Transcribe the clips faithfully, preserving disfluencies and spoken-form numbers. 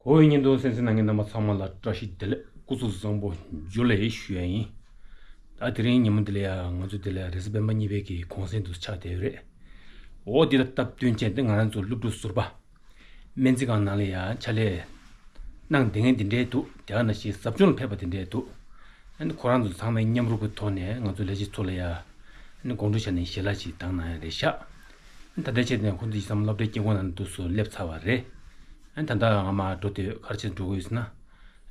འོ་ཡིན། ཉིན་དུ་གསན་གཟིགས་གནང་མཁན་རྣམ་པ་ཚང་མ་ལ་བཀྲ་ཤིས་བདེ་ལེགས། སྐུ་གཟུགས་བཟང་པོ། ཇུ་ལེ་ཞུ་ཡ་ཡིན། ད་དེ་རིང་ཉིན་མོ་འདི་ལ་ཡ་ང་ཚོ་འདི་ལ་རེས་གཟའ་སྤེན་པ་གཉིས་པའི་གི་གུང་སེང་དུ་ཆགས་བསྡད་ཡོད་རེད། འོ་འདི་ལ་སྟབས་བསྟུན་བྱས་ཏེ་ང་རང་ཚོ་སློབ་ཕྲུག་ཟུར་པ་སྨན་རྩིས་ཁང་ནང་ལ་ཡ་ཕྱག་ལས་གནང་བསྡད་མཁན་དེ་འདྲས་འདུག་དེ་ག་ནང་བཞིན་ཟབ་སྦྱོང་ལ་ཕེབས་པ་དེ་འདྲས་འདུག་ཨ་ནི་ཁོ་རང་ཚོ་ཚང་མས་མཉམ་རུབ་ཀྱི་ཐོག་ནས་ང་ཚོ་ལས་བྱེད་ཚོ་ལ་ཡ་ཨ་ནི་དགོང་དྲོ་ཆ་ནས་ཞལ་ལག་ཅིག་བཏང་གནང་ཡ་རེད་ཤག་ཨ་ནི་ད་ལྟའི་ཆེད་དུ་ཁོང་ཚོ་ཡིན་ཙང་སློབ་གྲྭའི་དཀྱིལ་འཁོར་ནང་དུ་སླེབས་ཚར་བ་རེད། ཨ་ནི་ད་ལྟ་ང་མར་འགྲོ་དུས་ག་རེ་བྱས་འགྲོ་དགོས་ཟེར་ན།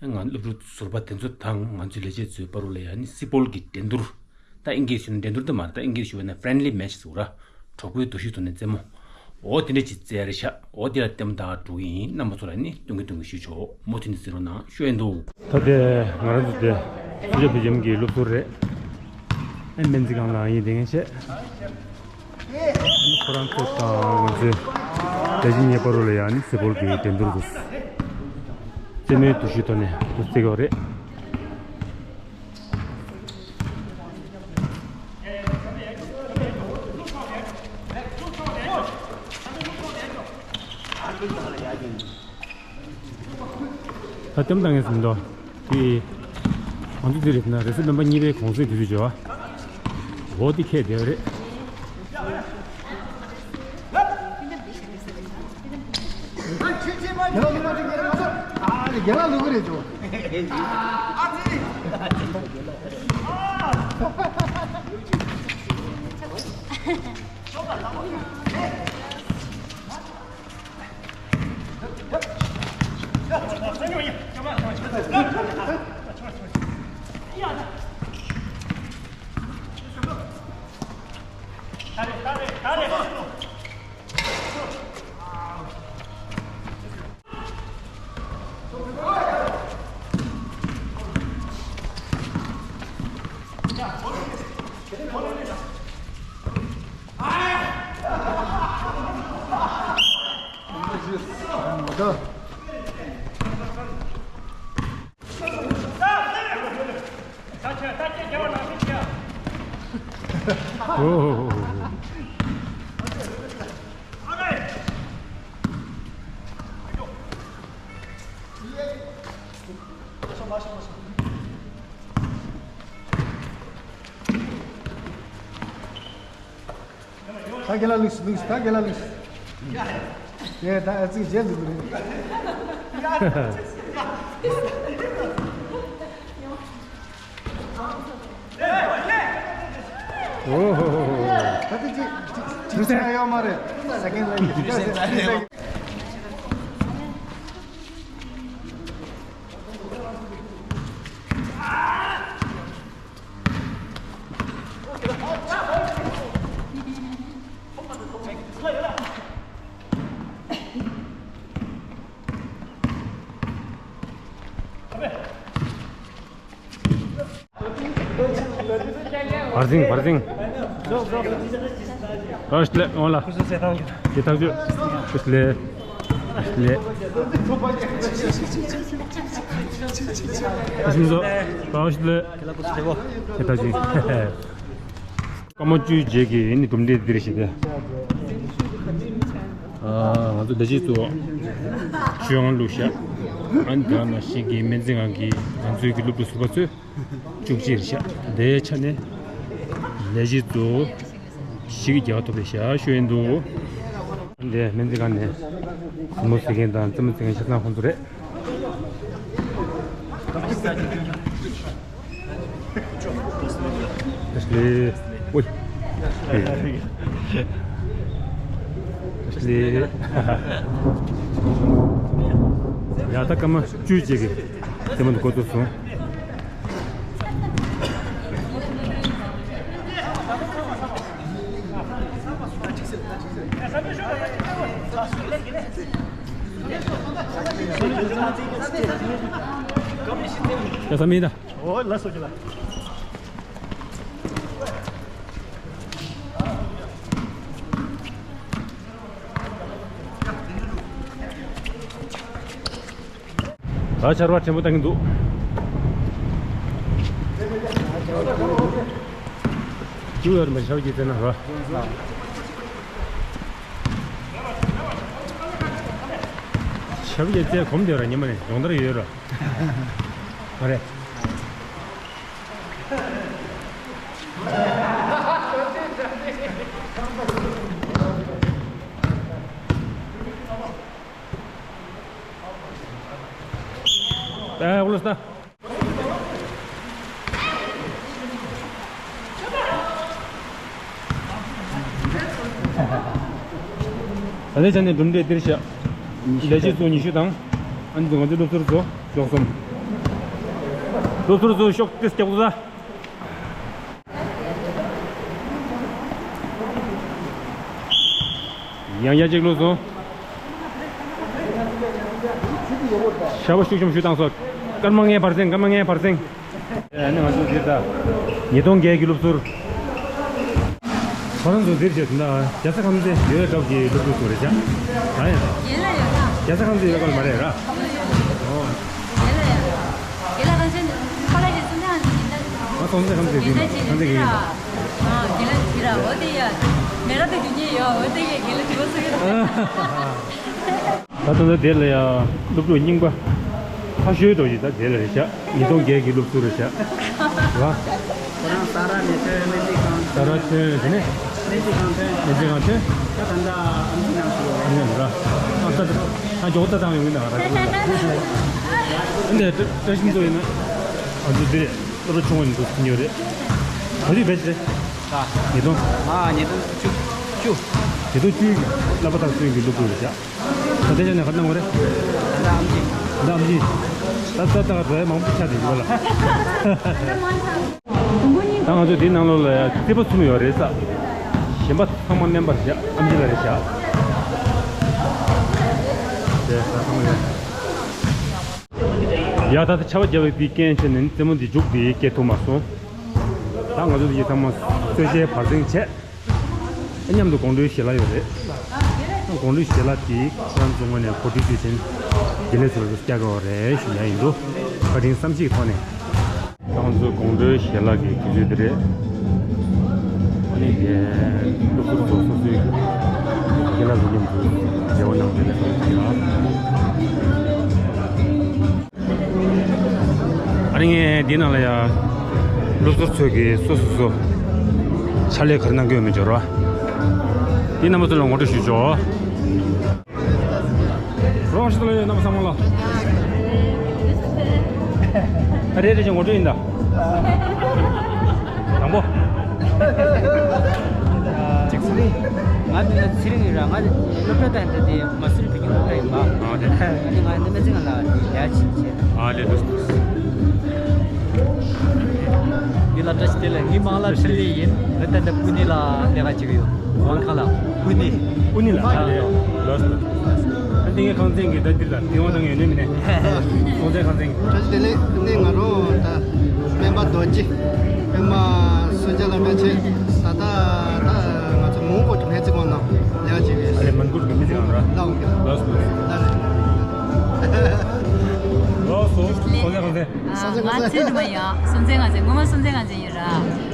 ང་སློབ་ཕྲུག་ཟུར་པ་དེ་ཚོ་དང་ང་ཚོའི་ལས་བྱེད་ཚོའི་བར་ལ་ཡ་ནི་སི་པོལ་གྱི་འགྲན་བསྡུར། ད་ཨིན་སྐད་ཞུ་ན་འགྲན་བསྡུར་དེ་མ་རེད། ད་ཨིན་སྐད་ཞུ་བ་ན་friendly match ཟེར་བ་ར། གྲོགས་པོའི་འདུ་ཤེས་ཐོག་ནས་རྩེད་མོ། འོ་དེ་འདྲ་ཅིག་རྩེ་ཡ་རེད་ཤག་འོ་དེ་ལ་ལྟད་མོ་ལྟ་ག་འགྲོ་གི་ཡིན། རྣམ་པ་ཚོ་ལ་ནི་སྟོན་གི་སྟོན་གི་ཞུས་ཆོག་མུ་མཐུད་ནས་གཟིགས་རོགས་གནང་ཞུ་ཡ་ཡིན། འདུག་ད་དེ་ང་རང་ཚོ་དེ་སུ་ཇཱ་བི་ཇམ་གྱི་སློབ་ཟུར་རེད། ཨ་སྨན་རྩིས་ཁང་ལ་ཡིན་དེ་ངས་བཤད། ཁོ་རང་ཚོ་དང་ང་ཚོའི་ལས་བྱེད་གཉིས་བར་ལ་ཡ་ནི་སི་པོལ་གྱི་འགྲན་བསྡུར་དུ་རྩེད་མོའི་འདུ་ཤེས་ཐོག་ནས་འདུ་རྩེ་གི་རེད། ད་ལྟད་མོ་ལྟ་མཁན་ཟིན་འདུག་དེ་ང་ཚོ་འདི་རེད་ན་རེས་གཟའ་སྤེན་པ་གཉིས་པའི་གུང་སེང་དུས་ཚོད་བྱས་པ། འོ་འདི་ཁེལ་བསྡད་པ་རེད། ད་རྒན་ལགས་ལུགས་སུ་ལུགས་སུ་ད་རྒན་ལགས་ལུགས་སུ། དེ་ད་ཨ་ཙི་རྗེས་འཛུགས་རེད། ཨོ་ཧོ་ཧོ་ཧོ། ད་ལྟ་ཅི་ཅི་ཅི་ཡོད་མ་རེད། ས་ཀན་ལ་ཡི་ད་ཟེར། བར་ཟིང་བར་ཟིང་། རོགས་ལས་འོང་ལ། ཁུ་སུ་སེ་ཐང་གི། ཁུ་སུ་སེ་ཐང་གི། ཁུ་སུ་ལས། ཁུ་སུ་ལས། ཁུ་སུ་ལས། ཁུ་སུ་ལས། ཁུ་སུ་ལས། ཁུ་སུ་ལས། ཀ་མོ་བཅུའི་རྗེས་ཀྱི་ནི་གྲུབ་འབྲས་འདིར་ཞིག་སྟེ། ང་ཚོ་ལས་བྱེད་ཚོ་ཞུ་ཡང་བླུགས་ཤག་ཨ་ནི་དེ་ནང་བཞིན་གྱི་སྨན་རྩིས་ཁང་གི་ང་ཚོའི་གི་སློབ་ཕྲུག་ཟུར་པ་ཚོས་བཅུ་གཅིག་རེད་ཤག་དེའི་ཆ་ནས་ལས་བྱེད་ཚོ་ཞིག་རྒྱག་ཐུབ་པའི་ཞག་ཞུ་ཡིན་འདུག་འདི་སྨན་རྩིས་ཁང་ནས་སི་མོ་རྩེ་མཁན་དང་རྩེད་མོ་རྩེ་མཁན་ཆ་ཚང་ཁོང་ཚོ་རེད། ལེ། ཨོའི། ལེ། ཡ་ད་སྐར་མ་བཅུ་གཅིག་གི་རྩེད་མོ་འདི་འགོ་བཙུགས་སོང་། ཡ་ས་མི་ད། ཨོ་ལ་སོ་ཅི་ལ། ད་ཆར་པ་ཕྲན་བུ་བཏང་གི་འདུག་ཅུ་ཡོད་མ་ཆར་གྱི་བཙན་ན་ར། ཞབས་ཀྱི་རྩེ་གོམ་དེ་ར་ཉི་མ་ནས་ཡོང་དར་ཡོད་ར། མ་རེད། ཨ་ཨོ་ལོ་སྟ། ད་ལྟའི་ཆ་ནས་གྲུབ་འབྲས་འདིར་བཞག་ཉི་ཤུ། ལས་བྱེད་ཚོ་ཉི་ཤུ་དང་། ཨ་ནི་ང་ཚོའི་སློབ་ཟུར་ཚོ་ཤོག་གསུམ། སློབ་ཟུར་ཚོ་ཤོག་ཏིས་རྒྱག་ཚོ་ད། ཡང་ཡ་གཅིག་ལོས་སོང་། ཤ་བ་ཤུགས་ཆུམ་ཤུ་བཏང་སོ། སྐར་མ་ལྔའི་བར་སེང་། སྐར་མ་ལྔའི་བར་སེང་། ཨ་ནི་ང་ཚོ་འདིར་ད། ཉིས་སྟོང་བརྒྱད་ཀྱི་སློབ་ཟུར། ཁོ་རང་ཚོ་འདིར་བྱས་ད་རྒྱལ་ས་ཁམས་ཚན་ཡོད་སྐབས་ཀྱི་སློབ་ཕྲུག་ཚོ་རེད་བྱ། ད་ཡང་། རྒྱལ་ལ་ཡོད་ད། རྒྱལ་ས་ཁམས་ཚན་ཡོད་སྐབས་མ་རེད་ར། ཨོ། རྒྱལ་ལ་ཡོད་ད། རྒྱལ་ལ་ཁམས་ཚན་ཁོ་ལ་རེད་སུན་ཚན་ཨ་ནི་ཡིན་ད། ང་སོང་ཚེ་ཁམས་ཚན་ཡིན་ད་ཁམས་ཚན་གྱི་ཡིན། ཨ་རྒྱལ་ལ་ཡོད་ད་འོ་དེ་ཡ། མེ་ར་དེ་དུས་ཉེ་ཡོད་འོ་དེ་ཡ་རྒྱལ་ལ་དུས་བ་སུ་ཡོད་ད། ད་ལྟ་དེ་ལ་ཡང་སློབ་ཕྲུག་རྙིང་པ་ཁ་ཤོས་འགྲོ་ཡི་ད། དེ་ལ་རེད་ཤག་ཉིས་སྟོང་བརྒྱད་ཀྱི་སློབ་ཟུར་རེད་ཤག་ར། ཁོ་རང་ས་ར་ནས་ཐོན། སྨན་རྩིས་ཁང་། ས་ར་ཐོན། དེ་ནས་སྨན་རྩིས་ཁང་ཐོན། སྨན་རྩིས་ཁང་ཐོན། ད་ད་ལྟ་ཨམ་ཆི་ནང་ཞུགས་ཡོད་རེད། ཨ་ནི་ར། ཨ་ད་ད་མགྱོགས་ད་ད་ཡོང་གི་ད་ང་ར། ཨ་ནི་བཀྲ་ཤིས་ཚོ་ཡིན་ན་ཨ་ཚོ་དེ་སློབ་གྲྭ་ཆུང་བ་ཡིན་འདུག་ཉོ་རེད། ག་དུས་བེད་རེད། ད་ཉིས་སྟོང་། ཨ་ཉིས་སྟོང་བཅུ། བཅུ། ཉིས་སྟོང་བཅུའི་བསླབ་པ་དང་ཚུན་གྱི་སློབ་ཕྲུག་རེད་ཤག་ད་ལྟའི་ཆ་ནས་ག་གནང་བ་རེད། ད་ཨམ་ཆི། ད་ཨམ་ཆི། ད་ད་ད་ག་འགྲོ་ཡ་མང་པོ་ཆགས་བསྡད་ཡོད་ལ། ད་ང་ཚོ་འདིའི་ནང་ལོགས་ལ་ཡ་རྩིས་པ་གསུམ་ཡོད་རེད་ས། གཞན་པ་ཚང་མ་སྨན་པ་རེད་ཤག་ཨམ་ཆི་ལགས་རེད་ཤག་དེ་ད་ཚང་མ་ཡོད། ཡ་ད་ལྟ་ཆར་པ་བརྒྱབ་པའི་དེའི་རྐྱེན་བྱས་ནས་རྩེད་མོ་འདི་མཇུག་འདི་སྐྱེལ་ཐུབ་མ་སོང་། ད་ང་ཚོ་འདི་ཚང་མ་གསོལ་ཇའི་བར་གསེང་བྱས། མཉམ་དུ་དགོང་དྲོའི་ཞལ་ལག་ཡོད་རེད། དགོང་དྲོའི་ཞལ་ལག་དེ་ཁོ་རང་ཚོ་ངོས་ནས་གོ་སྒྲིག་དུས་ཆེན་དགེ་ལེགས་ཚོར་བསྐྱལ་དགོས་པ་རེད་ཞུ་ཡ་ཡིན་འདུག་བཀའ་དྲིན་བསམ་ཤེས་ཐོག་ནས། ང་ཚོ་དགོང་དྲོའི་ཞལ་ལག་གི་དུས་ཚོད་འདི་རེད། ཨ་ནི་དེ་སློབ་ཟུར་ཚོ་སོ་སོའི་དགེ་ལགས་ཚོ་མཉམ་དུ་མཇལ་བ་གནང་བྱས་ནས་ཡོད། ཨ་ནི་ངས་འདི་ནང་ལ་ཡ་སློབ་ཟུར་ཚོས་ཀྱི་སོ་སོ་སོ་ཕྱག་ལས་ག་རེ་གནང་གི་ཡོད་མེད་འབྱོར་བ། འདི་རྣམ་པ་ཚོ་ལ་ངོ་སྤྲོད་ཞུ་ཆོག་རོགས་ཞུ་དང་ཡོད་རྣམ་པ་ཚང་མ་ལ། ཨ་རེ་རེ་བཞིན་ངོ་སྤྲོད་ཡིན་ད། དང་པོ། ཅིག་ཚེ་རིང་། ང་འདི་ཚེ་རིང་ཡིན་ར། ང་སློབ་གྲྭ་དང་འདི་དེ་མ་སུ་རི་བོད་ཁྱིམ་སློབ་གྲྭ་ཡིན་པ། ཨ་ནི་ང་འདི་སྨན་རྩིས་ཁང་ལ་ལས་ཀ་བྱེད་བྱེད། ཨ་ལས་འདུག་འདི་ལ་བཀྲ་ཤིས་བདེ་ལེགས། ངའི་མིང་ལ་འཕྲིན་ལས་ཡིན། ང་ད་ལྟ་སྤུ་ནེ་ལ་ལས་ཀ་བྱེད་ཀྱི་ཡོད། ཝང་ཁ་ལ་སྤུ་ནེ། སྤུ་ནེ་ལ། ཨ་ལས་ལོས། ཨ་འདི་ངའི་ཁང་ཚན་གྱི་ད་འདིར་ལ་འདི་ཝང་དང་ཡོད་ནི་མིན་ནས། ཁང་ཚན་ཁང་ཚན། བཀྲ་ཤིས་བདེ་ལེགས། ཨ་ནི་ང་རང་ད་སྨན་པ་རྡོ་རྗེ། སྨན་པ་སུ་ཇ་ལ་བཀྲ་ཆེ། ད་ལྟ་ད་ང་ཚོ་མོན་གྷོ་གི་སྨན་རྩིས་ཁང་ནང་ལས་ཀ་བྱེད་ཀྱི་ཡོད། ཨ་ལས་མོན་གྷོ་གི་སྨན་རྩིས་ཁང་ར། ལགས་འོང་གི། ལོས་ལོས། ལགས་རེད། ལོས་སོ། ཁང་ཚན་ཁང་ཚན། ང་ཚེ་སྒྲོལ་མ་ཡིན། སུམ་རྩེན་ཁང་ཚན། ངོ་མ་སུམ་རྩེན་ཁང་ཚན་ཡིན་ར།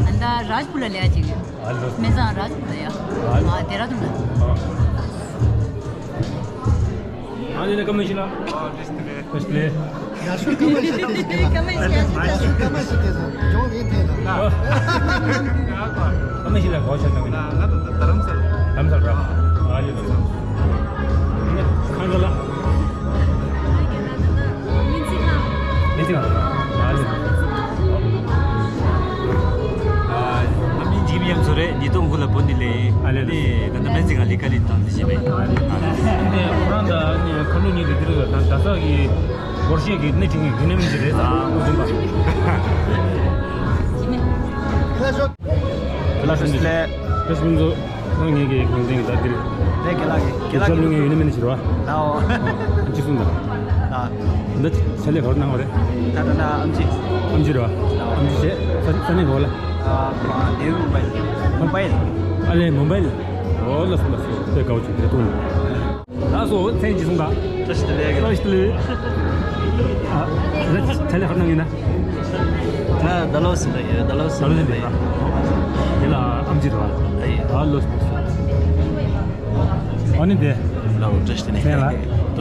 ཨ་ད་རཱཇ་པུར་ལ་ལས་ཀ་བྱེད་ཀྱི་ཡོད། ཨ་ལོས། སྨན་རྩིས་རཱཇ་པུར་ལ་ཡ། ཨ་ལོས། ཨ་དེ་ར་དུ་ན། ཨ་ནི་ལ་ཀ་མ་ཤི་ལ། ཨ་ལོས་ཏེ་ལེ། ཡ་ཤུ་ཀ་མ་ཤི་ཏེ་ཟེར་གི་ལ། ཀ་མ་ཤི་ཡ་ཤུ་ཀ་མ་ཤི་ཏེ་ཟེར། ཇོ་གི་ཏེ་ལ། ཀ་མ་ཤི་ལ་གོ་ཆ་ཏང་གི་ལ། ང་ད་དྷ་རམ་ས་ལ། རྡ་རམ་ས་ལ། ཨ་ལོས། ཁང་ག་ལ། སྨན་རྩིས་ཁང་། སྨན་རྩིས་ཁང་། ཨ་ལེ། ཨ་མི་འཇིགས་མེད་ཚོ་རེད། ཉིས་སྟོང་དགུ་ལ་བུ་ནི་ལེ། ཨ་ལེ། ནི་ད་ལྟ་སྨན་རྩིས་ཁང་ལས་ཀ་ལས་དང་དེ་བྱེད་པས། ཨ་ལེ། ཁོ་རང་ད་ནི་ཁ་ལོ་ཉིད་དེ་དེ་རེད། ད་ད་ས་གི་སྒོར་གཞས་ཀྱི་སྣེ་ཁྲིད་མཁན་རྒྱུན་ལས་མི་ཞིག་རེད་ཟེར། ཨ་ཨུ་ཟུམ་པ། ཁ་ཤོ། ཁ་ཤོ་ལེ། ཁ་ཤོ་ཚོ། ཁོང་ངེད་ཀྱི་ཁང་ཚན་གྱི་ད་འདིར། ལས་ཀྱི་ལག་གི་ཀྱི་ལག་ལུས་ངའི་ཡུལ་ནི་མིན་ནི་ཞིག་རེད་བ། ལའོ། ཅི་གསུངས་དང་། ལ། འདི་ཕྱག་ལས་ག་རེ་གནང་བ་རེད། ད་ད་ད་ཨམ་ཆི། ཨམ་ཆི་རེད་བ། ཨམ་ཆི་བྱས་ས་ས་གནས་ག་བ་ལ། ཨ་མ་ནེ་རུ་མུམ་བྷའི། མུམ་བྷའི། ཨ་ལེ་མུམ་བྷའི་ལ། ཨོ་ལགས་སོ་ལགས་སོ། དཔེ་དགའ་བོ་བྱུང་དེ་ཐུག་ལགས་སོ། མཚན་གྱིས་གསུངས་དང་། བཀྲ་ཤིས་བདེ་ལེགས། བཀྲ་ཤིས་བདེ་ལེགས། ཨ་ད་ཕྱག་ལས་ག་རེ་གནང་ཡིན་ན། ད་ད་ལོ་སི་ལ་ཡོད། ད་ལོ་སི་ལ་ཡོད། དེ་ལ་ཨམ་ཆི་རེད་བ། ཨ་ཡེ། ཨ་ལོ་སི་ལ་སོ། ཨ་ནི་དེ། ལའོ་བཀྲ་ཤིས་བདེ་ལེགས། མཚན་ལ།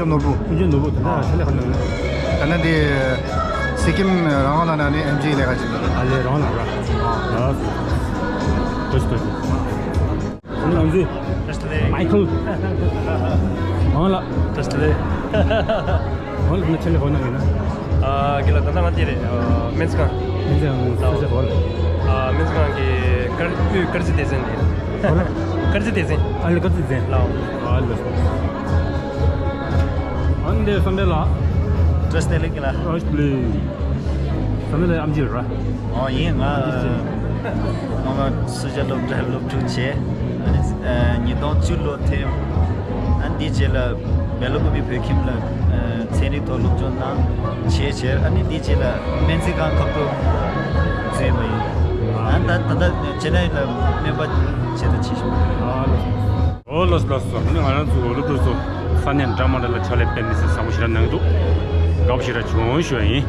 ཀུན་མཆོག་ནོར་བུ། ཀུན་མཆོག་ནོར་བུ་དེ་འདྲ་ཨ། ཕྱག་ལས་ག་འདྲ་ཡོད་ན། ད་ནི་དེ་སི་ཀིམ་རང་དབང་ལ་ན་ནི་ཨེམ་ཆི་ལས་ཀ་བྱེད་ཀྱི་ཡོད། ཨ་ལས་རང་དབང་ལ་ར། ཨ། ལགས་སོ། ཐུགས་རྗེ་ཆེ། ཨ་ནི་ང་ཚོའི་Michael། ཨང་ལགས། ཨང་ལགས་ནི་ཕྱག་ལས་ག་འདྲ་ཡོད་ན། ཨ། གི་ལ་ད་ལྟ་ང་འདི་རེད། ཨ། སྨན་རྩིས་ཁང་། སྨན་རྩིས་ཁང་སུ་ཞིག་གོ་ལ། ཨ། སྨན་རྩིས་ཁང་གི་དཀར་དཀར་རྩིས་སྡེ་ཚན་རེད། གོ་ལ། དཀར་རྩིས་སྡེ་ཚན། ཨ་ལས་དཀར་རྩིས་སྡེ་ཚན། ལའོ། ཨ་ལས། ཨ་ནི་བསམ་འཕེལ་ལགས། བཀྲ་ཤིས་བདེ་ལེགས་ལགས། བཀྲ་ཤིས་བདེ་ལེགས། བསམ་འཕེལ་ལགས་ཨེམ་ཆི་རེད། ཨོ་ཡིན། ང་ང་ང་སུ་ཇཱ་སློབ་གྲྭ་སློབ་ཕྲུག་བྱས། ཨ་ནི་ཨ་ཉིས་སྟོང་བཅུ་ལོ་ཐོན། ཨ་ནི་དེའི་རྗེས་ལ་སྦེལ་ཀོབ་བོད་ཁྱིམ་ལ་ཨ་ཚན་རིག་ཐོག་སློབ་སྦྱོང་གནང་བྱས་བྱས། ཨ་ནི་དེའི་རྗེས་ལ་སྨན་རྩིས་ཁང་ཁ་ཐུག་འཛུལ་བ་ཡིན། ཨ་ནི་ད་ད་ལྟ་ཅེ་ནའི་ལ་སྨན་པ་བྱས་ད་བྱེད་བཞིན་པ་རེད། ཨོ་ལགས་སོ་ལགས་སོ། ཨ་ནི་ང་རང་ཚོ་སློབ་ཕྲུག་ཚོ་ས་གནས་འདྲ་མི་འདྲ་ལ་ཕྱག་ལས་སྤེལ་མི་སྲིད་བཟང་པོ་ཞེ་དྲག་གནང་འདུག་དགའ་པོ་ཞེ་དྲག་བྱུང་ཞུ་བ་ཡིན།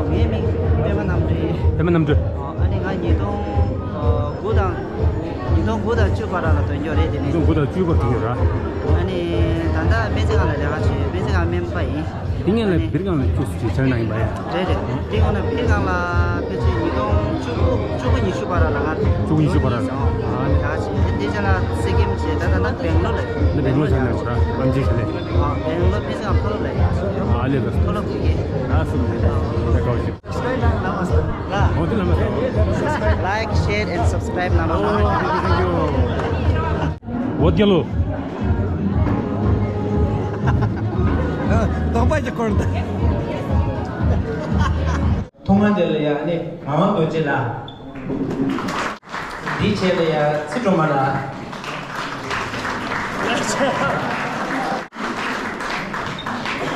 ངའི་མིང་པད་མ་རྣམ་གྲོལ། པད་མ་རྣམ་གྲོལ། ཨ་ནི་ང་ཉིས་སྟོང་དགུ་དང་ཉིས་སྟོང་དགུ་དང་བཅུ་བར་ལ་ཐོན་རྒྱུ་རེད། དེ་ནས་ཉིས་སྟོང་དགུ་དང་བཅུ་བར་ཐོན་རྒྱུ་ར། ཨ་ནི་ད་ལྟ་སྨན་རྩིས་ཁང་ལ་ལས་ཀ་བྱེད། སྨན་རྩིས་ཁང་སྨན་པ་ཡིན། དེ་སྔོན་ལ་བིར་སྒང་ལ་ཅོས་སུ་བྱས་བྱས་ན་ཡིན་པ་ཡ། རེད་རེད། དེ་སྔོན་ལ་བིར་སྒང་ལ་ཕལ་ཆེར་ཉིས་སྟོང་བཅུ་དགུ་བཅུ་དགུ་ཉི་ཤུ་བར་ལ་ང་བཅུ་དགུ་ཉི་ཤུ་བར་ལ། ཨ་ནི་ད་ཅི་དེ་ཅ་ལག་སེ་ཀེམ་བྱས། ད་ད་ལྟ་སྦེང་ལོར་ལ་ཡོད། འདི་སྦེང་ལོར་བྱས་ན་ཡོད་ར། ཨམ་ཆི་ཞིག་ལས། ཨ་སྦེང་ལོར་ཕལ་ཆེར་ཕོ་ལོ་ལ་ཡོད། ཨ་ལས་ལ། ཕོ་ལོ་གི་གི། ཨ་སུ་ལ་ཡོད། ད་གའོ་ཞིག་ལ། ཨོ་དེ་ལ་མ། Like, share and subscribe ནང་ལ། ཨོ་དེ་གི་གི། འོ་རྒྱལ་ལོ། དོགས་པ་ཅིག་སྐོར་ད། ཐོག་མ་དེ་ལ་ཡ་ནི་ངག་དབང་རྡོ་རྗེ་ལགས། འདིའི་རྗེས་ལ་ཡ་ཚེ་སྒྲོལ་མ་ལགས།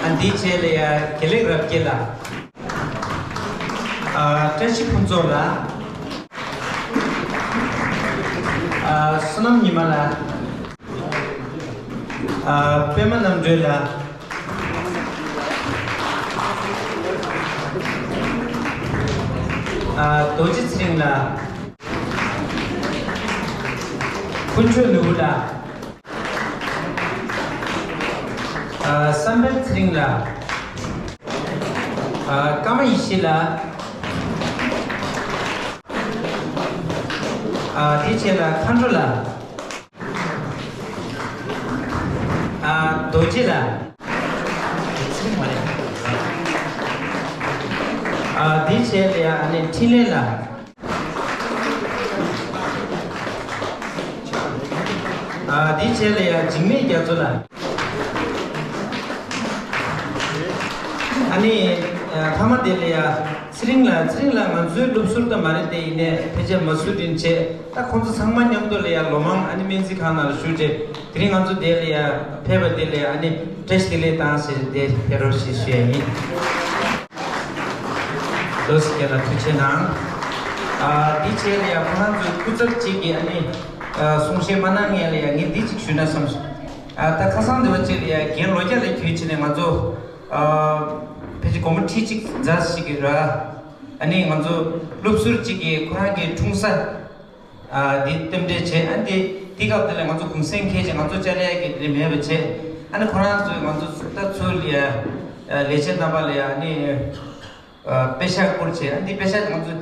ཨ་འདིའི་རྗེས་ལ་ཡ་དགེ་ལེགས་རབ་རྒྱས་ལགས། ཨ་བཀྲ་ཤིས་ཕུན་ཚོགས་ལགས། ཨ་བསོད་ནམས་ཉི་མ་ལགས། ཨ་པད་མ་རྣམ་གྲོལ་ལགས། ཨ་རྡོ་རྗེ་ཚེ་རིང་ལགས། དཀོན་མཆོག་ནོར་བུ་ལགས། ཨ་བསམ་འཕེལ་ཚེ་རིང་ལགས། ཨ་ཀརྨ་ཡེ་ཤེས་ལགས། ཨ་དེའི་རྗེས་ལ་མཁའ་འགྲོ་ལགས། ཨ་རྡོ་རྗེ་ལགས། ཨ་དེའི་རྗེས་ལ་ཡ་ཨ་ནི་འཕྲིན་ལས་ལགས། ཨ་དེའི་རྗེས་ལ་ཡ་འཇིགས་མེད་རྒྱ་མཚོ་ལགས། ཨ་ནི་ཨ་མཐའ་མ་དེ་ལ་ཡ་ཚེ་རིང་ལགས། ཚེ་རིང་ལགས་ང་ཚོའི་སློབ་ཟུར་ད་མ་རེད་དེ། ཡིན་ནའི་ཕལ་ཆེར་མ་སུ་དྲིན་ཆེ། ད་ཁོང་ཚོ་ཚང་མ་མཉམ་དུ་ལ་ཡ་ལོ་མང་ཨ་ནི་སྨན་རྩིས་ཁང་ནང་ལ་བཞུགས་རྗེས་དེ་རིང་ང་ཚོ་དེ་ལ་ཡ་ཕེབས་པ་དེ་ལ་ཡ་ཨ་ནི་བཀྲ་ཤིས་བདེ་ལེགས་དང་ཞེས་དེ་ཕེབས་རོགས་ཞེས་ཞུ་ཡ་ཡིན། ལོ་སི་རྒན་ལགས་ཐུགས་རྗེ་གནང་། ཨ་འདི་བྱས་ལ་ཡ་ཁོ་རང་ཚོའི་སྐུ་ཚབ་ཅིག་གིས་ཨ་ནི་ཨ་གསུང་བཤད་མ་གནང་ངེས་ལ་ཡ་ངས་འདི་ཅིག་ཞུས་ན་བསམ་སོང་། ཨ་ད་ཁ་སང་འདི་བ་ཅིག་ལ་ཡ་རྒན་ལོ་བརྒྱ་ལ་གྱོད་བྱས་ནས་ང་ཚོ་ཨ་ཕལ་ཆེར་སྒོར་མོ་ཁྲི་གཅིག་ཙམ་ཞིག་གི་ར། ཨ་ནི་ང་ཚོ་སློབ་ཟུར་ཅིག་གིས་ཁོ་རང་གི་འཁྲུངས་ས། ཨ་འདི་རྟེན་འབྲེལ་བྱས། ཨ་འདི་དེ་སྐབས་དེ་ལ་ང་ཚོ་གུང་སེང་འཁེལ་བྱས་ང་ཚོ་བཅར་ཡ་གི་དེ་མེད་པ་བྱས། ཨ་ནི་ཁོ་རང་ཚོས་ང་ཚོ་ད་ཚུར་ལ་ཡ་ལས་བྱེད་རྣམ་པ་ལ་ཡ་ཨ་ནི་ཨ་པེ་ཤག་བསྐུར་བྱས། ཨ་འདི་པེ་ཤག་དེ་ང་ཚོ་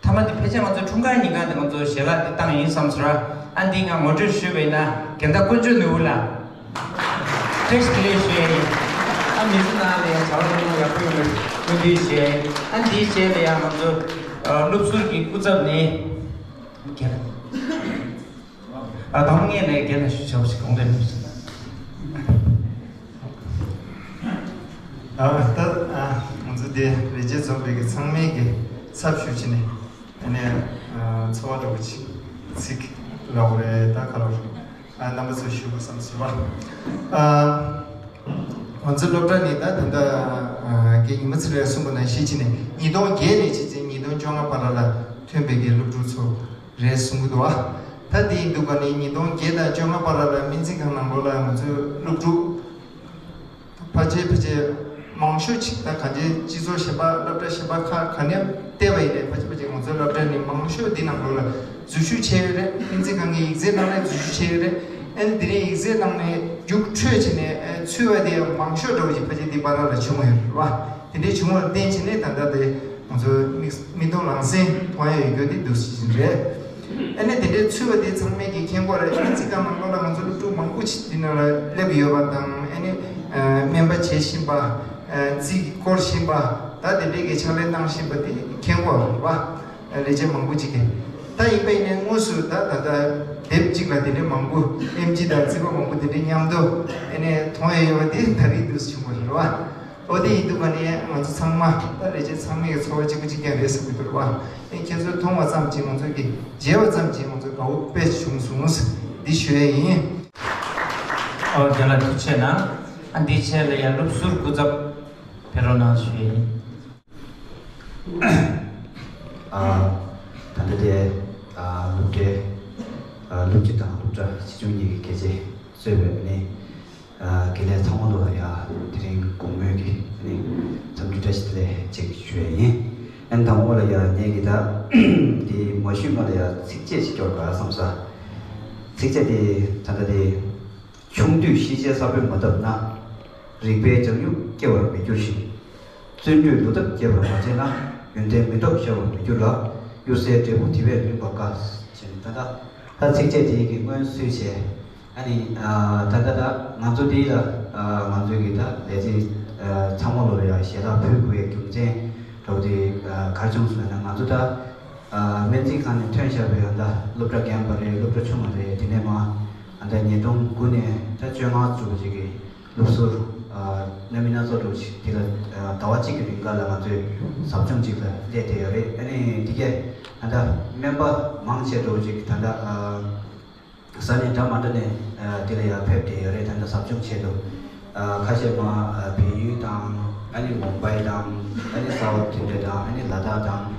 མཐའ་མ་དེ་ཕལ་ཆེར་ང་ཚོ་འཁྲུངས་སྐར་ཉིན་གང་དེ་ང་ཚོ་ཞལ་ལག་དེ་བཏང་ཡིན་བསམ་སོང་ར། ཨ་འདི་ང་ངོ་སྤྲོད་ཞུས་པ་ཡིན་ན་རྒན་བདག་དཀོན་མཆོག་ནོར་བུ་ལགས། བཀྲ་ཤིས་བདེ་ལེགས་ཞུ་ཡ་ཡིན། ཨ་མི་ཚེ་ནང་ལ་ཡང་བྱ་བ་ཚང་མ་ཡག་པོ་ཡོང་བའི་སྨོན་འདུན་ཞུ་ཡ་ཡིན། ཨ་འདིའི་རྗེས་ལ་ཡང་ང་ཚོ་ཨ་སློབ་ཟུར་གྱི་སྐུ་ཚབ་ནས་རྒན་ལགས། ཨ་དང་པོ་ངས་ནས་རྒན་ལགས་ཞུ་བྱ་བ་ཞིག་གོང་འདྲེན་ཞུ། ཨ་ད་ཨ་ང་ཚོ་འདི་ལས་བྱེད་ཚོགས་པའི་གི་ཚང་མའི་གི་ཚབ་ཞུ་བྱས་ནས། ཨ་ནི་ཨ་ཚོར་བ་འདྲ་བོ་ཅིག་ཚིག་ལབ་དགོས་རེད། ད་ག་ལབ་དགོས་རེད། ཨ་རྣམ་པ་ཚོར་ཞུ་དགོས་བསམ་ཟེར་བ། ཨ་ང་ཚོ་སློབ་གྲྭ་ནི་ད་ད་ལྟ་ཨ་རྒན་ཉི་མ་ཚེ་རིང་གསུངས་པ་ནང་བཞིན་བྱས་ནས་ཉིས་སྟོང་བརྒྱད་ནས་བྱས་ཙང་ཉིས་སྟོང་བཅོ་ལྔ་བར་ལ་ཐོན་པའི་གི་སློབ་ཕྲུག་ཚོ་རེད་གསུང་གི་འདུག་བ། ད་དེ་ཡིན་དུས་ག་ནི་ཉིས་སྟོང་བརྒྱད་དང་བཅོ་ལྔ་བར་ལ་སྨན་རྩིས་ཁང་ནང་ལོགས་ལ་ང་ཚོའི་སློབ་ཕྲུག་ཕལ་ཆེར་ཕལ་ཆེར་ མང་ཤོས་ཅིག་ད་གང་ཅིའི་སྤྱི་ཚོགས་གཞན་པ་སློབ་གྲྭ་གཞན་པ་ཁག་ག་ནས་བལྟས་པ་ཡིན་ནའི་ཕལ་ཆེར་ཕལ་ཆེར་ང་ཚོའི་སློབ་གྲྭ་ནི་མང་ཤོས་འདི་ནང་ལོགས་ལ་འཛུལ་ཞུགས་བྱས་ཡོད་རེད། སྨན་རྩིས་ཁང་གི་ཡིག་ཚད་ནང་ནས་འཛུལ་ཞུགས་བྱས་ཡོད་རེད། ཨ་ནི་དེ་རིང་ཡིག་ཚད་ནང་ནས་རྒྱུགས་འཕྲོད་བྱས་ནས་ཨ་ཚུད་པ་དེ་ཡང་མང་ཤོས་འདྲ་བོ་ཞིག་ཕལ་ཆེར་འདི་བར་ལ་བྱུང་ཡོད་རེད་བ། དེ་འདྲའི་བྱུང་བར་བརྟེན་བྱས་ནས་ད་ལྟ་དེ་ང་ཚོ་མིག་མིག་མཐོང་ལག་ཟིན་མཐོང་ཡ་ཡོད་རྒྱུ་དེ་འདུག་ཟིན་རེད། ཨ་ནི་དེ་འདྲའི་ཚུད་པ་དེ་ཚང་མས་ཀྱིས་མཁྱེན་གྱི་ཡོད་རེད། སྨན་རྩིས་ཁང་ནང་ལོགས་ལ་ང་ཚོ་སློབ་ཕྲུག་མང་པོ་ཞིག་དེ་ནང་ལ་སླེབས་ཡོད་པ་དང་། ཨ་ནི་ཨ་སྨན་པ་བྱེད་བཞིན་པ། ཨ་རྩིས་སྐོར་བཞིན་པ། ད་དེ་འདྲའི་གི་ཕྱག་ལས་གནང་བཞིན་པ་དེ་མཁྱེན་གྱི་ཡོད་རེད་བ། ཨ་ལས་བྱེད་མང་པོ་ཅིག་གིས། ད་ཡིན་པ་ཡིན་ནའི་དངོས་སུ་ད་ད་ལྟ་དེབ་གཅིག་ལ་དེ་འདྲའི་མང་པོ། ཨེམ་ཆི་དང་རྩིས་པ་མང་པོ་དེ་འདྲའི་མཉམ་དུ་ཨ་ནི་མཐོང་ཡ་ཡོད་པ་དེ་ད་རེས་འདུག་བྱུང་བ་རེད་བ། འོ་དེ་ཡིན་དུས་ག་ནས་ང་ཚོ་ཚང་མ་ད་ལས་བྱེད་ཚང་མའི་ཚོར་བ་གཅིག་པ་གཅིག་རྐྱང་རེད་བསམ་གྱི་འདུག་རེད་བ། ཨེ་ཁྱེད་ཚོས་མཐོང་བ་ཙམ་གྱིས་ང་ཚོ་གི་མཇལ་བ་ཙམ་གྱིས་ང་ཚོ་དགའ་བོ་དཔེ་བྱུང་སོང་། འདི་ཞུ་ཡ་ཡིན། ཨོ་རྒན་ལགས་ཐུགས་རྗེ་གནང་། ཨ་འདི་ཆེད་ལ་ཡང་སློབ་ཟུར་སྐུ་ཚབ་ཕེབས་རོགས་གནང་ཞུ་ཡ་ཡིན། ཨ་ད་ལྟ་དེ་ཨ་སློབ་གྲྭའི་ཨ་སློབ་སྤྱི་དང་སློབ་གྲྭ་ཆེ་ཆུང་གཉིས་ཀྱི་དགེ་ཆེ་གཙོས་པའི་ནི། ཨ་དགེ་ལས་ཚང་མ་ལོ་ལ་ཡ་དེ་རིང་དགོང་མོའི་གི་ནི་འཚམས་འདྲི་བཀྲ་ཤིས་བདེ་ལེགས་ཅིག་ཞུ་ཡ་ཡིན། ཨན་དང་པོ་ལ་ཡ་ངས་ཀྱི་ད་དེ་མ་ཞུས་སྔོན་ལ་ཡ་ཚིགས་བཅད་ཅིག་སྐྱོར་དགོས་བསམ་ས། ཚིགས་བཅད་དེ་ད་ལྟ་དེ། ཆུང་དུས་ཤེས་བྱའི་ས་བོན་མ་བཏབ་ན། རིག་པའི་ལྗང་ཡུག་སྐྱེ་བར་མི་འགྱུར་ཞིང་། བརྩོན་འགྲུས་ལོ་འདབ་རྒྱས་པར་མ་བྱས་ན། ཡོན་ཏན་མེ་ཏོག་ཤར་བར་མི་འགྱུར་ལ། གཡུར་ཟའི་འབྲས་བུ་དེ་བས་བླུན་པ་དཀའ། ཞེས་ད་ལྟ་ད་ཚིགས་བཅད་དེའི་གི་སྔོན་བསུས་བྱས། ཨ་ནི་ཨ་ད་ལྟ་ད་ང་ཚོ་འདི་ལ་ཨ་ང་ཚོའི་གི་ད་ལས་བྱེད་ཨ་ཚང་མ་ལོ་ལ་ཡང་ཞལ་ལག་ཕུལ་དགོས་པའི་རྒྱུ་མཚན་འདྲ་བོ་དེ་ཨ་ག་རེ་བྱུང་སོང་ལབ་ན། ང་ཚོ་ད་ཨ་སྨན་རྩིས་ཁང་ནས་ཐོན་བཞག་པའི་ཨ་ད་སློབ་གྲྭ་རྒན་པ་རེད། སློབ་གྲྭ་ཆུང་བ་རེད། དེ་ནས་མ་ཨ་ད་ཉིས་སྟོང་དགུ་ནས་ད་བཅོ་ལྔ་བཅུ་བ་ཅིག་གི་སློབ་ཟུར་ཨ་སྣ་མིན་སྣ་ཚོགས་འདྲ་བོ་ཞིག་དེ་ལ་ཨ་ཟླ་བ་གཅིག་གི་རིང་ག་ལ་ང་ཚོས་ཟབ་སྦྱོང་ཅིག་ལ་སླེབས་བསྡད་ཡོད་རེད། ཨ་ནི་འདི་གས་ད་ལྟ་སྨན་པ་མང་ཆེ་འདྲ་བོ་ཅིག་ད་ལྟ་ཨ་ས་གནས་འདྲ་མ་འདྲ་ནས་ཨ་འདི་ལ་ཡར་ཕེབས་བསྡད་ཡོད་རེད། ད་ལྟ་ཟབ་སྦྱོང་ཆེད་དུ་ཨ་ཁ་ཤས་མ་ཨ་བལ་ཡུལ་དང་། ཨ་ནི་མུམ་བྷའི་དང་། ཨ་ནི་སའུ་ཐི་དེ་འདྲ་དང་། ཨ་ནི་ལ་དྭགས་དང་།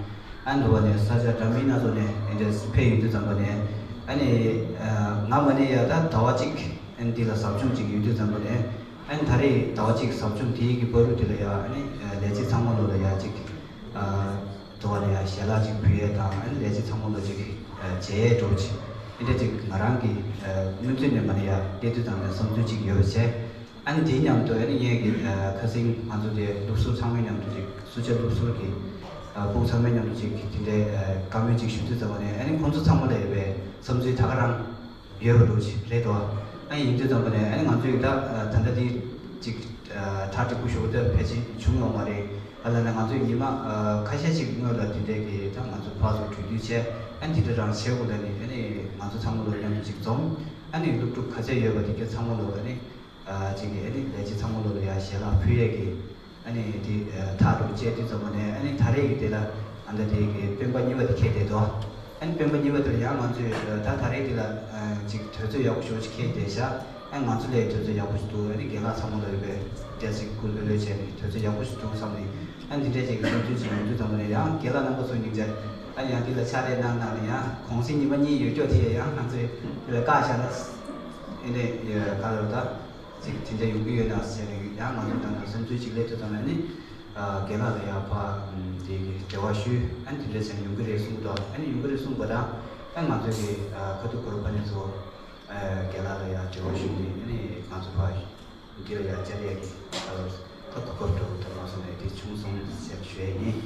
ཨ་ནི་འདི་བ་ནས་ས་ཆ་འདྲ་མིན་སྣ་ཚོགས་ནས་དེ་འདྲ་ཕེབས་ཡོང་དུས་ཙམ་པ་ནས། ཨ་ནི་ཨ་ང་མ་ནས་ཡ་ད་ཟླ་བ་གཅིག་ཨ་ནི་འདི་ལ་ཟབ་སྦྱོང་ཅིག་ཡོང་དུས་ཙམ་པ་ནས། ཨ་ནི་ད་རེས་ཟླ་བ་གཅིག་ཟབ་སྦྱོང་དེའི་གི་བར་དུ་དེ་ལ་ཡ་ཨ་ནི་ལས་བྱེད་ཚང་མ་ལོ་ལ་ཡ་ཅིག་ཨ་དེ་བ་ལ་ཡ་ཞལ་ལག་ཅིག་ཕུལ་ཡས་དང་། ཨ་ནི་ལས་བྱེད་ཚང་མ་ལོ་ཅིག་ཨ་མཇལ་ཡས་འགྲོ་ཅིག་དེ་འདྲ་ཅིག་ང་རང་གི་ཨ་སྔོན་ཚུད་ནས་མ་ནས་ཡ་བལྟས་དུས་ཙམ་ནས་བསམ་ཚུལ་ཅིག་ཡོད་པ་བྱས། ཨ་ནི་དེའི་མཉམ་དུ་ཨ་ནི་ངས་ཀྱི་ཨ་ཁ་སང་ང་ཚོ་དེ་སློབ་ཟུར་ཚང་མའི་མཉམ་དུ་ཅིག་སུ་ཆ་སློབ་ཟུར་གྱི་ཨ་ཕྲུ་གུ་ཚང་མའི་མཉམ་དུ་ཅིག་དེ་འདྲའི་ཨ་བཀའ་མོལ་ཅིག་ཞུ་དུས་ཙམ་པ་ནས། ཨ་ནི་ཁོང་ཚོ་ཚང་མ་ལ་ཡོད་པའི་བསམ་ཚུལ་ད་ག་རང་ཡོད་པ་འདུག་ཅིག་རེད་དོ། ཨ་ནི་ཡིན་དུས་ཙམ་པ་ནས་ཨ་ནི་ང་ཚོས་ད་ཨ་ད་ལྟ་འདི་ཅིག་ཨ་གྲ་འགྲིག་པོ་ཞུ་དེ་ཕལ་ཆེར་བྱུང་ཡོད་མ་རེད། ཨ་ལ་ན་ང་ཚོས་ཉི་མ་ཨ་ཁ་ཤས་ཅིག་སྔོན་ལ་དེ་འདྲའི་གི་ད་ང་ཚོ་ཕར་ཚུར་གྲོས་བསྡུར་བྱས། ཨ་ནི་དེ་འདྲ་རང་བྱེད་དགོས་ལ་ནི། ཨ་ནི་ང་ཚོ་ཚང་མ་ལོ་མཉམ་དུ་ཅིག་འཛོམས། ཨ་ནི་སློབ་ཕྲུག་ག་ཚད་ཡོད་པ་དེ་གའི་ཚང་མ་ལོ་ཨ་ནི་ཨ་ཅིག་གི་ཨ་ནི་ལས་བྱེད་ཚང་མ་ལོ་ལ་ཡ་ཞལ་ལག་ཕུལ་ཡས་ཀྱི་ཨ་ནི་དེ་ཨ་ཐག་གྲུབ་བཅད་དུས་ཙམ་པ་ནས། ཨ་ནི་ད་རེས་ཀྱི་དེ་ལ་ཨ་ད་དེ་གི་སྤེན་པ་གཉིས་པ་དེ་འཁེལ་བསྡད་དོ། ཨ་ནི་སྤེན་པ་གཉིས་པ་དེ་ལ་ཡང་ང་ཚོས་ཨ་ད་ད་རེས་དེ་ལ་ཨ་ཅིག་དུས་ཚོད་ཡག་པོ་ཞེ་པོ་ཅིག་འཁེལ་བསྡད་ཤག་ཨ་ང་ཚོ་ལས་དུས་ཚོད་ཡག་པོ་ཞིག་འདུག་ཨ་ནི་རྒན་ལགས་ཚང་མ་ལོ་ཡོད་པའི་བཀྲ་ཤིས་སྐུ་ལྷོད་ལྷོད་བྱས་ནས་དུས་ཚོད་ཡག་པོ་ཞིག་འདུག་བསམ་ནས། ཨ་ནི་འདི་འདྲའི་ཅིག་གི་བསམ་ཚུལ་ཅིག་ཡོང་དུས་ཙམ་པ་ནས། ཡང་རྒན་ལགས་རྣམ་པ་ཚོ་སྙིང་རྗེ། ཨ་ནི་ཡང་འདི་ལ་ཕྱག་ལས་གནང་གནང་ནས། ཡང་གུང་སེང་ཉི་མ་གཉིས་ཡོད་ཀྱོག་དེ་ཡང་ང་ཚོས་འདི་ལ་བཀག་བཞག་ན། ཨ་ནི་ག་ལ་རུ་ད་ཅིག་དེ་འདྲ་ཡོང་གི་ཡོད་ན་ཟེར་ནས། ཡང་ང་ཚོ་ད་ལྟ་བསམ་ཚུལ་ཅིག་སླེབས་དུས་ཙམ་པ་ནས། ཨ་རྒན་ལགས་ལ་ཡང་ཕར་དེ་གི་འབྲེལ་བ་ཞུས། ཨ་ནི་དེ་འདྲ་བྱས་ནས་ཡོང་གི་རེད་གསུངས་འདུག་ཨ་ནི་ཡོང་གི་རེད་གསུངས་པ་དང་། ཨ་ང་ཚོ་གི་ཨ་ཁ་ཐུག་གུ་རུ་ཕ་ནས་ཚོ། ཨ་རྒན་ལགས་ལ་ཡང་འབྲེལ་བ་ཞུས་ནས། ཨ་ནི་ང་ཚོ་ཕར་འདི་ལ་ཡང་བཅར་ཡས་ཀྱི་ཨ་ད་གོ་སྐབས་འདྲ་བོ་ད་ལོགས་སུ་ནས་དེ་བྱུང་སོང་ཟེར་ཞུ་ཡས་ཡིན།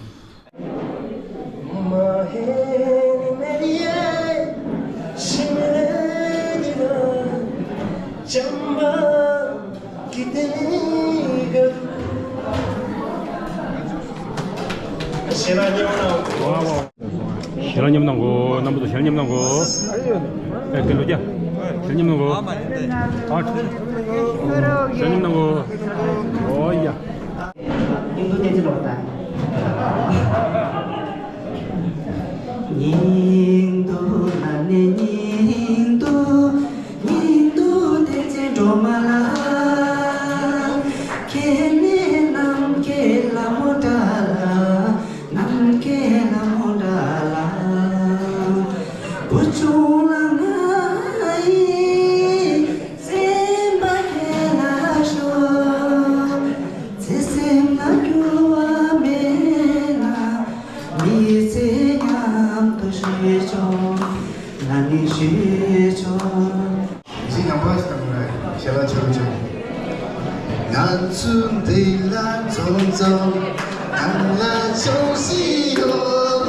ཞལ་ལག་མཉམ་གནང་གོ། རྣམ་པ་ཚོ་ཞལ་ལག་མཉམ་གནང་གོ། ཨེ་ཀེ་ལོ་རྒྱ། ཞལ་ལག་མཉམ་གནང་གོ། ཨ། ཞལ་ལག་མཉམ་གནང་གོ། ཨོ་ཡ། སྙིང་སྡུག་བསྟན་འཛིན་སྒྲོལ་མ་དང་། སྙིང་སྡུག་ན་ནི་སྙིང་སྡུག་སྙིང་སྡུག་བསྟན་འཛིན་སྒྲོལ་མ་ལགས། ཁྱེད་ནི་ནམ་མཁའི་ལྷ་མོ་འདྲ་ལ། ནམ་མཁའི་ལྷ་མོ་འདྲ་ལ། བུ་ཆུང་ལ་ང་ཡི་སེམས་པ་ཁྱེད་ལ་ཤོར། ཚེ་སེམས། ཚེ་མཉམ་དུ་ཞུས་ཆོག་ང་ནི་ཞུས་ཆོག་གཞི་ཡང་པ་ཞིག་དང་ཞལ་ལག་ཆེ་རུ་ཆེ། ང་ཚོ་འདི་ལ་འཛོམས་འཛོམས། ཨ་ལ་ཅོག་སི་ཡོད།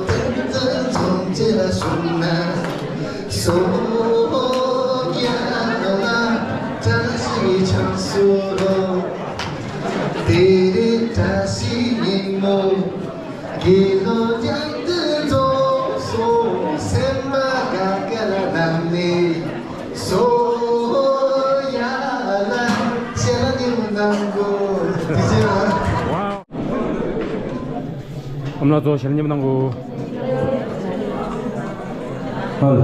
ཏན་ཏན་འཛོམས་རྗེས་ལ་བྱུང་ན། སོ་རྒྱ་ལ་བཀྲ་ཤིས་ཆགས་སོ། དེ་རིང་བཀྲ་ཤིས་ཉིན་མོ། དགེ་སློང་རྒྱང་དུ་འཛོམས་སོང་། སེམས་པ་དགའ་དགའ་ལ་ནང་ནས་སོ་ཡ་ལ་ཞལ་ལག་མཉམ་གནང་གོ། དེ་བྱས་ཨ་མ་ལགས་ཚོ་ཞལ་མཉམ་གནང་གོ། ཧ་ལ།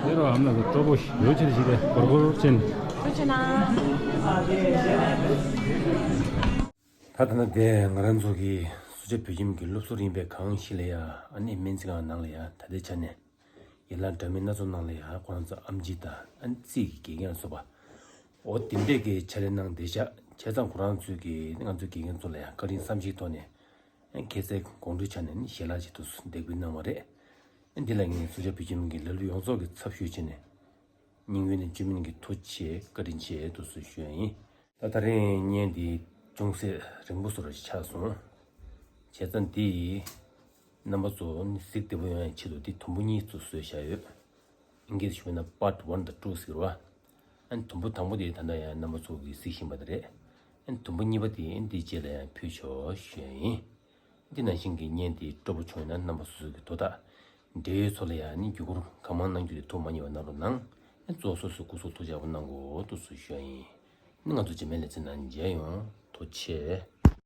ཡོད་རོགས། ཨ་མ་ལགས་ཚོ་སྤྲོ་པོ་ཡོད་ཆེད་ཞིག་རེད། གོར་གོར་ཅན། ཐུགས་རྗེ་གནང་། ད་ད་ལྟ་དེ་ང་རང་ཚོ་གི་སུ་ཇཱ་བོད་ཁྱིམ་གྱི་སློབ་ཟུར་ཡིན་པའི་གང་ཞིག་ལ་ཡ། ཨ་ནི་སྨན་རྩིས་ཁང་ནང་ལ་ཡ། ད་ལྟའི་ཆ་ནས་ཡན་ལག་འདྲ་མིན་སྣ་ཚོགས་ནང་ལ་ཡ། ཁོ་རང་ཚོ་ཨེམ་ཆི་དང་ཨ་ནི་རྩིས་ཀྱི་དགེ་རྒན་སོགས་པ། འོ་དེ་འདྲས་ཀྱི་ཕྱག་ལས་གནང་བསྡད་ཤག་བྱས་ཙང་ཁོ་རང་ཚོས་ཀྱི་ང་ཚོའི་དགེ་རྒན་ཚོ་ལ་ཡ་བཀའ་དྲིན་བསམ་ཤེས་ཐོག་ནས། ཁ་སང་དགོང་དྲོའི་ཆ་ནས་ནི་ཞལ་ལག་ཅིག་ཏུ་འདེགས་འབུལ་གནང་བ་རེད། འདི་ལ་ངས་སུ་ཇཱ་བོད་ཁྱིམ་གྱི་ལ་ལུ་ཡོངས་རྫོགས་ཀྱི་ཚབ་ཞུས་བྱས་ནས། སྙིང་དབུས་ནས་བཅོས་མིན་གྱི་ཐུགས་རྗེ་ཆེ་བཀའ་དྲིན་ཆེ་དུ་སུ་ཞུ་ཡ་ཡིན། ད་ད་རེས་བརྙན་འདི་ཅུང་ཟད་རིང་པོ་བཟོ་འདྲ་ཞིག་ཆགས་སོང་། བྱས་ཙང་འདི་རྣམ་པ་ཚོ་གཟིགས་བདེ་པོ་ཡོང་ཡ་ཆེད་དུ་འདི་དུམ་བུ་གཉིས་སུ་བཟོས་བཞག་ཡོད། ཨིན་སྐད་ཞུས་ན་part one དང་two ཟེར་བ། ཨ་ནི་དུམ་བུ་དང་པོ་དེ་ད་ལྟ་ཡང་རྣམ་པ་ཚོ་གིས་གཟིགས་བཞིན་པ་དེ་རེད། ཨ་ནི་དུམ་བུ་གཉིས་པ་དེ་འདིའི་རྗེས་ལ་ཡང་ཕུལ་ཆོག་ཞུ་ཡ་ཡིན། འདི་ནང་བཞིན་གྱི་བརྙན་དེ་སྤྲོ་པོ་བྱུང་ཡོད་ན་རྣམ་པ་སོ་སོ་གི་དོ་བདག་འབྲེལ་ཡོད་ཚོ་ལ་ཡང་ནི་བརྒྱུད་སྐུར་གང་མང་གནང་རྒྱུ་དེ་ཐུགས་མ་མཉེས་པ་གནང་རོགས་གནང་། ཨ་ནི་གཙོ་བོ་སོ་སོའི་སྐུ་གཟུགས་ཐུགས་ཅག་པོ་གནང་དགོས་འདུག་སུ་ཞུ་ཡ་ཡིན། ཨ་ནི་ང་ཚོ་རྗེས་མའི་ལེ་ཚན་ནང་མཇལ་ཡོང་། ཐུགས་རྗེ་ཆེ།